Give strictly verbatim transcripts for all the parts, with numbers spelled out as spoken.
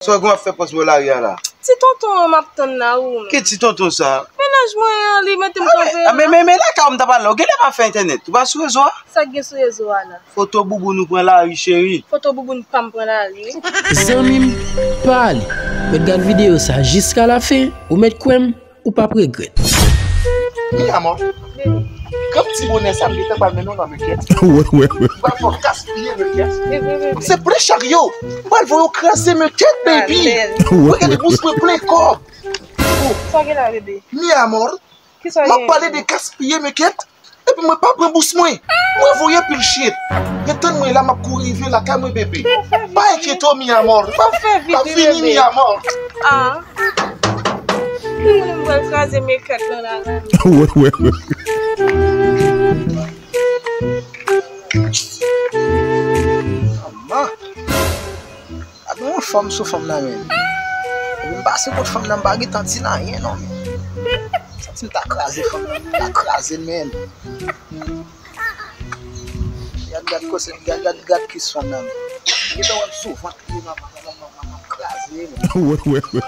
Sa w gen w ap fè pòs bò lari a la? Ti tonton an m ap tann la, wi, menm. Ki ti tonton sa? Mennaj mwen an, li mete m kanpe la. Men, men, men lakay ou m t ap pale la, ou genlè pa fè entènèt, ou pa sou rezo a? Sa k gen sou rezo a la? Foto bouboun ou pran lari, cheri. Foto bouboun pa m pran lari, wi. Zanmi m, pa ale. Mèt gad videyo sa jiska lafen, ou mèt kwè m, ou p ap regrèt. Mi amor, granm ti bonè sa m gentan pral mennen w nan mekèt. Wè, wè, wè. M pral fè w gaspiye mekèt. Se pre chak yo. M pral voye w kraze mekèt, baby. Wè, wè, wè. Gade bous mwen plen kòb. Sa w gen la, bebe? Mi amor, m ap pale de gaspiye mekèt. Epi mwen pa pran bous mwen. Mwen voye pil shit. Gen tann mwen la, m ap kouri rive lakay mwen, bebe. Pa enkyete w, mi amor. M ap vini, mi amor. Ah. Mwen pral kraze mekèt nan la. Wè, wè, wè. Manman. Gade yon fanm sou fanm nan, men. Depi m pase kot fanm nan, m pa gentan di l anyen, non, men. Santi m ta kraze fanm nan, m ta kraze l, men. Gad, gad kote, gad, gad, gad kis fanm nan, men. M gentan wè m sou vant li, m ap, m ap, m ap, m ap kraze, men. Wè, wè, wè.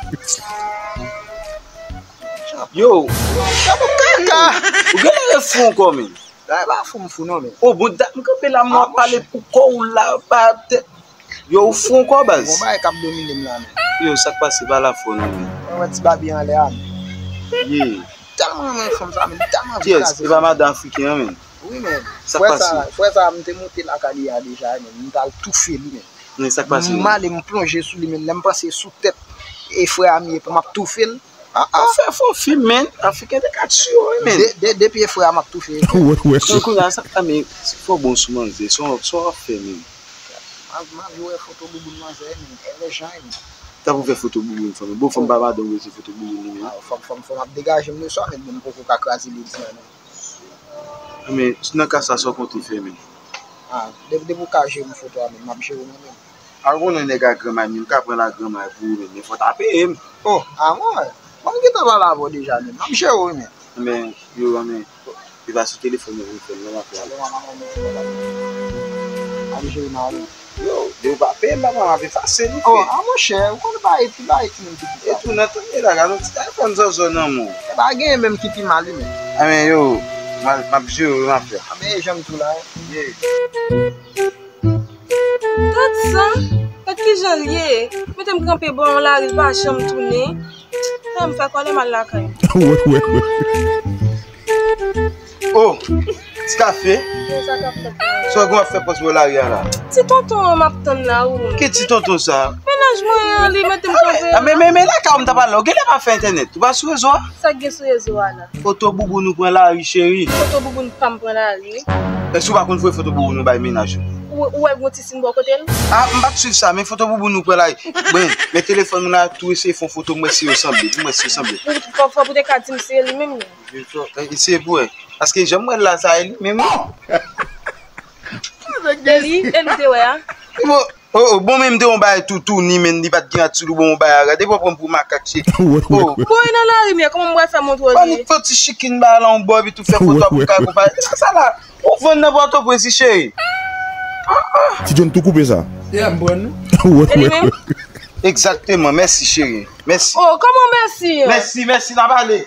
Yo, gade kaka. Ou genlè fou ankò, men. Bagay pa fou m fou non, men. O, bon, dat m kanpe la, m ap pale pou kò w la, pa tèt. Yo, ou fou ankò, baz. Gon bagay k ap domine m la, men. Yo, sa k pase, pa la fò non, men. Mwen wè ti babi anlè a, men. Ye. Tèlman renmen fanm sa, men, tèlman anvi kraze. Kiyès? E pa madan afriken an, men. Wi, men. Sa k pase? Frè sa, frè sa, m te monte lakay li a deja, men. M t al toufe li, men. Men sa k pase, men? M ale, m plonje sou li, men. Lè m panse sou tèt e frè a m ye, m ap toufe l. Ah, ah. Ou fè fo fim, men. Afriken te ka tiye w, wi, men. De, de, depi e frè a m ap toufe. Wè, wè. Son kounye a, sa, a, men, se fò bon sou manzè, son, son ap fè, men. M ap, m ap jwe foto bouboun manzè, men. Èvè jan, men. Tanpri fè foto bouboun, fanmi. Bon, fanm pa madan w se foto bouboun li, men. Ah, fanm, fanm, fanm ap degaje m le swa, men, men m poko ka kraze ledi a, non. Men, nan ka sa, sa w konte fè, men? Ah, de, depi w ka jere m foto a, men, m ap jere w, men. A, ou konnen nèg a granmay, men m ka pran la granmay pou ou, men, men fò w ta peye m. Oh, a mwen, bon, m gentan pale avè w deja, men. M ap jere w, men. Men, yo, men, e pa sou telefòn yo pou m fè l, non, m ap fè l. M ap jere mari. Yo, depi w pa peye m, papa, m ap efase li. Oh, a monchè, ou konn bagay, ti bagay timoun pitit la. E tou, nan tande la, gade yon ti telefòn zòzò nan men w. E pa genyen menm ki pi mal, wi, men. A, men, yo, m ap, m ap jere w, m ap fè. A, men, e jan m di w la, wi. Yeah. Gad sa, gad kijan l ye. Mete m kanpe bò yon lari, l pa janm tounen. Fè m fè kòlè m al lakay. Wè, wè, wè. Oh, ti kafe. Sa k ap fèt la? Sa w gen w ap fè pòs bò lari a la? Ti tonton an m ap tann la, wi. Ki ti tonton sa? Mennaj mwen an, li mete m kanpe. A, men, men, men lakay ou m t ap pale la, ou genlè pa fè entènèt, ou pa sou rezo a? Sa k gen sou rezo a la? Foto bouboun ou pran lari, cheri. Foto bouboun pa m pran lari, wi. Èske ou pa konn voye foto bouboun ou bay mennaj ou? Ou, ou wè gon ti sin bò kote l? A, m pa t swiv sa, men foto bouboun ou pran lari. Bon, men telefòn mwen la, tou eseye fè yon foto, m wè si yo sanble, pou m wè si yo sanble. Fò, fò pou te ka di m se li menm, non. Eseye pou wè. Paske jan m wè l la, sa e li menm, wi. E li, e li te wè a? Bon, oh, oh, bon, men m te yon bagay tou, tou ni, men li pa t gen atitid, ou bon, yon bagay a gade, pran m pou makak, cheri. Oh. Bon, e nan lari m ye, kòman m pral fè montre w li? Ban li fè ti chikin bagay la, yon bò, epi tou fè foto pou ka konpare. Sa, sa la, ou vann nan Pòtoprens, wi, cheri. Ah, ah. Ti John tou koupe sa. Yeah, m pran nou. E li menm? Egzakteman, mèsi, cheri. Mèsi. Oh, kòman mèsi? Mèsi, mèsi, n a pale.